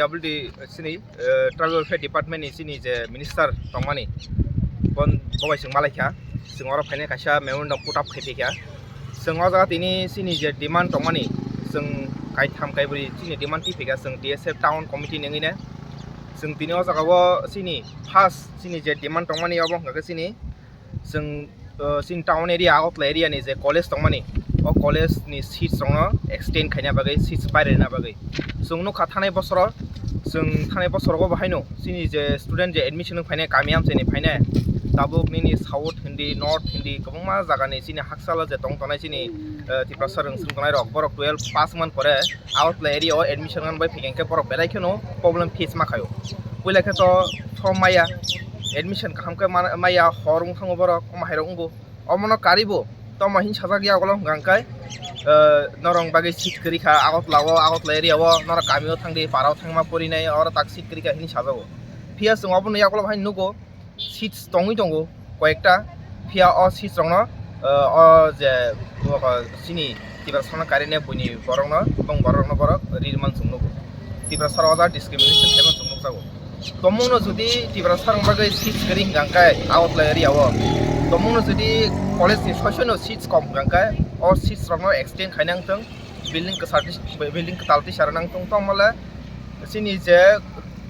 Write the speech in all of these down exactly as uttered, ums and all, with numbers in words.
P W D chini, eh, Tribal Welfare Department ni chini je minister tongmani, bon, bo bai chwng malaikha, chwng oro phainai kaisa memorandum put up khai phaikha. Chwng o jaga tini chini je demand tongmani, chwng kaitham kaibri chini demand twi phaikha, chwng T S F town committee ni wngwi ne. Chwng tini o jaga o chini first chini je demand tongmani obo hwnkha khe chini, chwng, uh, chini town area, Agartala area ni je college tongmani, o college ni seats rokno extend khaina bagwi, seats bairina bagwi. Chwng nukha thanai bosoro, chwng thanai bosorogo bo haino chini je student je admission wng phainai, kami amchaini phainai, tabuk nini south hindi, north hindi, kwbangma jagani chini haksalo je tong tongnai chini, uh, Tiprasa rwngsong tongnai rok, borok twelve pass man pore Agartala area o admission wng bai phikeng khe borok belai kheno problem face ma khaio. Puila khe to form maya, admission kaham khe ma-, maya, hor wng thango borok, omo hai rok wngo. Omono karibo tamo hin sajak ya ulo hwnkha khe, eh, norok bagwi seat kwrwi kha Agartala o, Agartala area o, norok kami o thang di, para o thangma porinai, oro tak seat kwrwi kha hini sajago. Phiya chwng obono yagulo hai nugo, seats tongwi tongo koyekta, phiya o seats rokno, eh, o je, o, chini Tiprasano karine buini borokno, bong borokno borok ri man chwng nugo. Tiprasaro o jaga discrimination khaima chwng nukjago. Tomungno jodi Tiprasarong bagwi seats kwrwi hwnkha khe Agartala area o, tomungno jodi college ni soisoino seats kom hwnkha khe o seats rokno extend khaina wngthung, building kwchar, building kwtal tisa rwna wngthung, tongmole chini je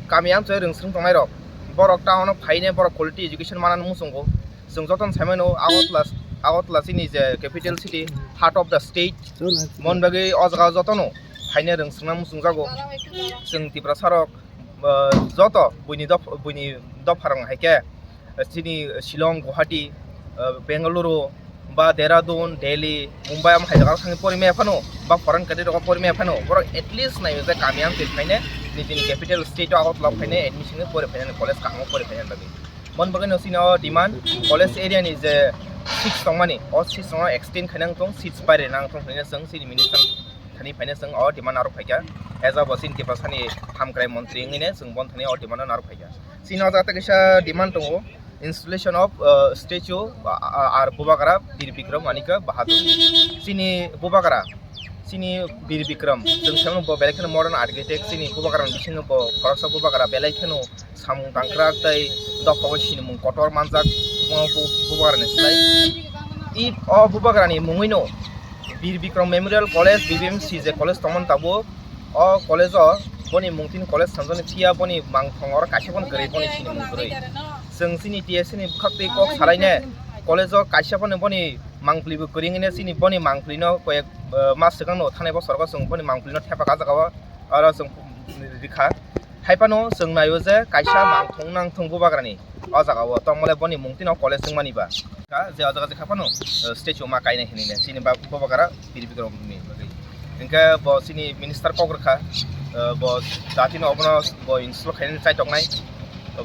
kami amchoi rwngsong tongnai rok, borok town o phaine borok quality education manani muchungo. Chwng jotono sai mano Agartala, Agartala chini je capital city, heart of the state, mon bagwi o jaga jotono phaine rwngsongna muchungjago. Chwng Tiprasa rok, uh, joto buini doph-, buini dopha rok hai khe, uh, chini Shillong, Guwahati, uh, Bengaluru, ba Dehradun, Delhi, Mumbai, omo hai jaga thangwi porimaya phano, ba foreign country rogo porimaya phano, borok at least naio je kami amchoi phaine nijini capital state o Agartala phaine admission ni pori phainani, college kaham o pori phainani bagwi. Mon bagwi no chini o demand, college area ni je seats tongmani, o seats rokno extend khaina wngthung, seats bairina wngthung hinwi chwng chini minister thani phaina chwng o demand narwk phaikha. As a bo chini Tiprasani hamkrai montri wngwi ne chwng bon thani o demand narwk phaikha. Chini o jaga kaisa demand tongo, installation of, uh, statue, uh, uh, ar Bubagra Bir Bikram Manikya Bahadur. Chini Bubagra, chini Bir Bikram, chwng saimano bo belai kheno modern architect, chini Bubagrani bisingo bo khoroksa Bubagra belai kheno samung tangkrak tei dophao sinimung kotor manjak, o Bu-, Bubagrani slai. I o Bubagrani mungwino Bir Bikram Memorial College, B B M C je college tongmani tabuk, o college o boni mungtini college sanjani phiya boni mangthong oro kaisa bono kwrwi boni sinimung kwrwi. Chwng chini T S C ni bwkhaktwi kok salaine college o kaisa bono boni mangpli bo kwrwi wngwi chini boni mangpli no koyek, eh, mas swkang no thanai bosor o chwng boni mangpli no thepa ka jaga o oro chwng rikha. Hai phano chwng naio je kaisa mangthong nangthong Bubagrani o jaga o tongmole boni mungtino college wngmani ba. Ka je o jaga je kha phano, eh, statue ma kainai hinwi le chini ba Bubagra Bir Bikram ni bagwi. Hinkhe bo chini minister kok rwkha, eh, bo jatino obono bo install khainani chaitoknai,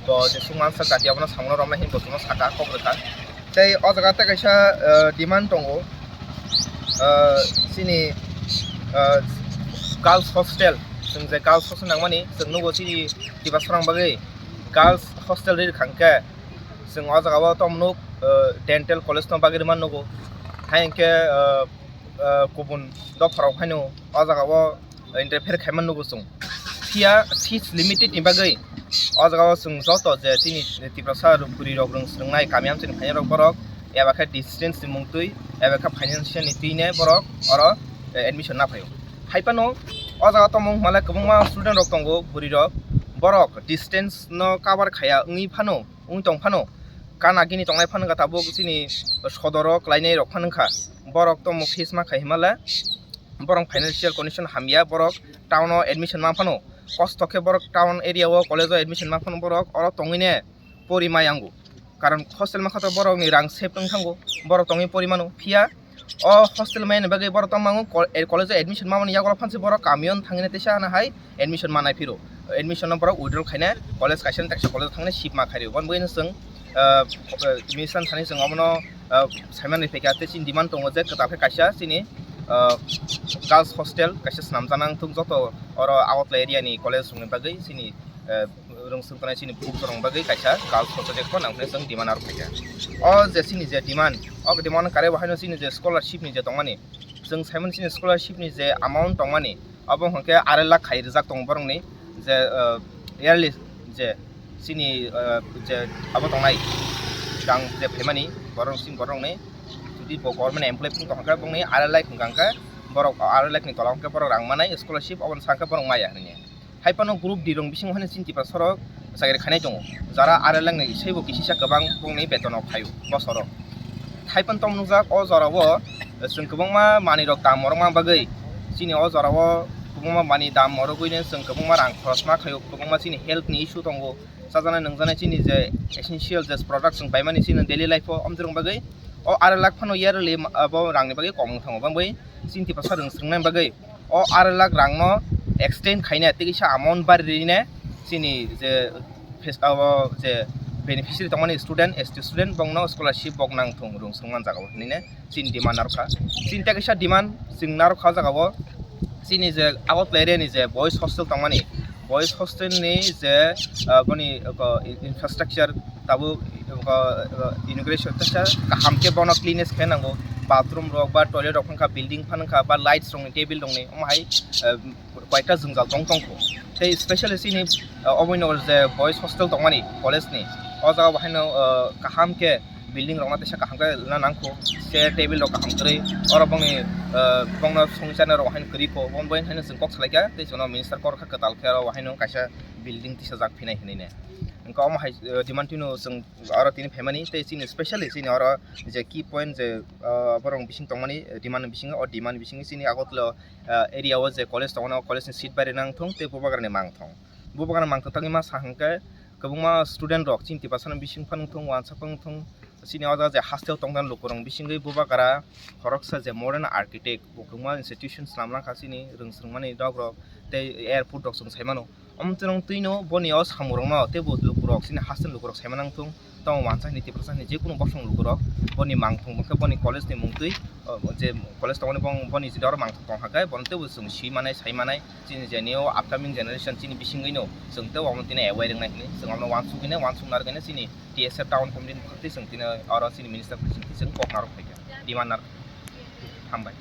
bo jesuk mansa jati obono samungo romnai hinwi bo chwngno saka kok rwkha. Tei o jaga tei kaisa, eh, demand tongo, eh, chini, eh, girls hostel, chwng je girls hostel nangmani chwng nugo chini Tiprasarok bagwi girls hostel ri rwkha hinkhe chwng o jaga o tamo nuk, eh, dental college no bagwi rwma nugo. Hai hinkhe, eh, eh, kubun dopharok haino o jaga o interfere khaima nugo chwng. Phiya seats limited ni bagwi o jaga o chwng joto je chini Tiprasa bwrwi rok rwng swrwngnai kami amchaini phainai rok borok eba khe distance ni mungtwi eba khe financial ni twine borok oro, eh, admission na phaio. Hai phano o jaga tongmung hwnmale kwbangma student rok tongo bwrwi rok, borok distance no cover khaya wngwi phano wng tong phano, kana gini tongnai phano wngkha tabuk chini sodoro kwlainai rok phano wngkha. Borok tongmo face ma khai himale borok financial condition hamya, borok town o admission ma phano kosto khe borok town area o college o admission ma phano borok oro tongwi ne pori ma yango. Karon hostel ma khato borok ni rang save wng thango, borok tongwi pori mano. Phiya o hostel maya ni bagwi borok tongmango, kol-, eh, college o admission mamani yagulo phansi borok kamion thangwi teisa hana hai admission manai phiro. Admission no borok withdraw khaina college kaisa ni kaisa college o thangna sip ma khario. Bon buino chwng, ah, ah, minister thani chwng omono, ah, saimani phaikha tei chini demand tongo je kwtal khe kaisa chini, ah, girls hostel kaisa swnamjana wngthok joto oro Agartala area ni college rokni bagwi chini, ah, rwngswk tongnai chini bukhuk rokni bagwi kaisa girls hostel je phano nang phano chwng demand aro phaikha. O je chini je demand, o demand kare bo haino chini je scholarship ni je tongmani, chwng saimani chini scholarship ni je amount tongmani, abo hwnkhe arai lakh khai rijak tongo borokni. Je, uh, yearly je chini, uh, je abo tongnai rang je phaimani borok sing borok ni, jodi bo government employee phung tongkha bongni arai lakh hwnkha khe borok arai lakh ni tola hwnkhe borok rang manai scholarship, oboni sakhe borok maya hinwi. Hai phano group D rong bisingo haino chini Tiprasa rok chakri khainai tongo, jara arai lakh ni saibo kisisa kwbang bongni beton rok phaio bosoro. Hai phano tong nukjak o jora o chwng kwbangma manwi rok dam morokma bagwi, chini o jora o kwbangma manwi dam morogwi no chwng kwbangma rang khorosma khaio, kwbangma chini health ni issue tongo, chajaknai nungjaknai chini je essential je product chwng paimani chini daily life o, omorok bagwi o arai lakh phano yearly abo rang ni bagwi kok wng thango, bangwi chini Tiprasa rwng swrwngna bagwi o arai lakh rang no extend khaina tei kisa amount bari rina chini je fes-, abo je beneficiary tongmani student, S T student bongno scholarship bok nang thung rwng swrwngna jaga o hinwi chini demand narwkha. Chini tei kisa demand chwng narwkha o jaga o, chini je Agartala area ni je boys hostel tongmani, boys hostel ni je, ah, boni, ah, infrastructure tabuk, ah, ah, inauguration teisa kaham khe bono cleanliness khe nango, bathroom rok ba toilet rok wngkha, building phan wngkha ba lights rok ni table rok ni omo hai, ah, koita jwngjal tong tongkho. Tei specially chini, ah, Abhaynagar je boys hostel tongmani college ni, o jaga bo haino, ah, kaham khe building rokno teisa kaham khe lwna nangkho, chair table rok kaham kwrwi, oro bongni, ah, bongno songwi chana rok haino kwrwi kho, boni bagwi haino chwng kok salaikha tei chwngno minister kok rwkha kwtal khe oro haino kaisa building tisajak phinai hinwi ne. Wngkha omo hai, ah, demand twino chwng oro tini phaimani tei chini specially chini oro je key point je, ah, borok bising tongmani demand bisingo, o demand bisingo chini Agartala, ah, area o je college tongo, o college ni seat bai rwna wngthong tei bubagrani mangthong. Bubagrani mangthong tangwi ma sa hwnkhe kwbangma student rok chini Tiprasa ni bising phano wngthong, wansa phano wngthong, chini o jaga je hostel tongmani lukurok bisingwi bubagra khoroksa je modern architect, bo kwbangma institution swnamna kha chini rwng swrwngmani rok rok tei airport rok chwng sai mano. Omo chwng twino boni o samung rokno tei bo lukurok chini hostel lukurok sai mano wngthong. Tamo wansa hini Tiprasa hini je kunu bosong lukurok boni mangthong hwnkhe boni college ni mung twi, o, je college tongmani bong-, boni je oro mangthong tong hwnkhe bono teibo chwng si manai sai manai chini je neo upcoming generation chini bisingwino chwng teibo omo tini aware wngnai hini chwng omo uansukgwino uansuk narwgwino chini T S F town committee ni bwkhak twi chwng tini oro chini minister bai chwng kok narwk phaikha, demand narwk. Hambai.